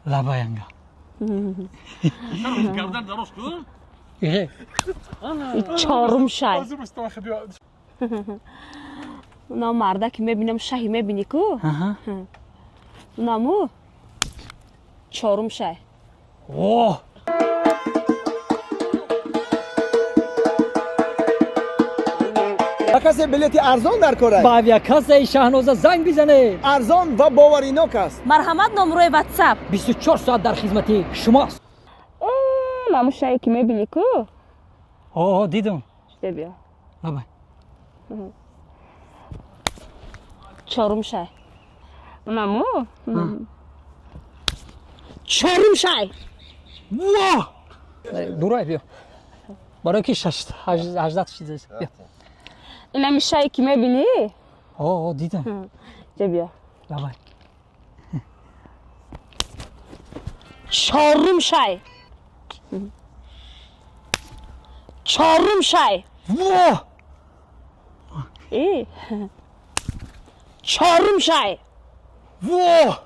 Лабаянга. Гардан дароз кун. Чорум шай. Уна марда ки мебинам, шаҳи мебинӣ ку. Унаму чорум шай. О! Ба касе билети арзон дар кор аст? Ба авиакассаи Шаҳноза занг бизанед. Арзон ва боваринок аст. Марҳамат, номрои Ватсап. 24 соат дар хизмати шумост. Наму шае ки мебинӣ ку. О, дидам. Шуде, биё. Лабай. Чорум шай. Унаму чорум шай. Во! Дурай, биё. Барои ки 18 чиз. Биё. Инами шае ки мебинӣ. О, дидам. Ҷа, биё. Лабай. Чорум шай, чорум шай. Во! И чорум шай. Во!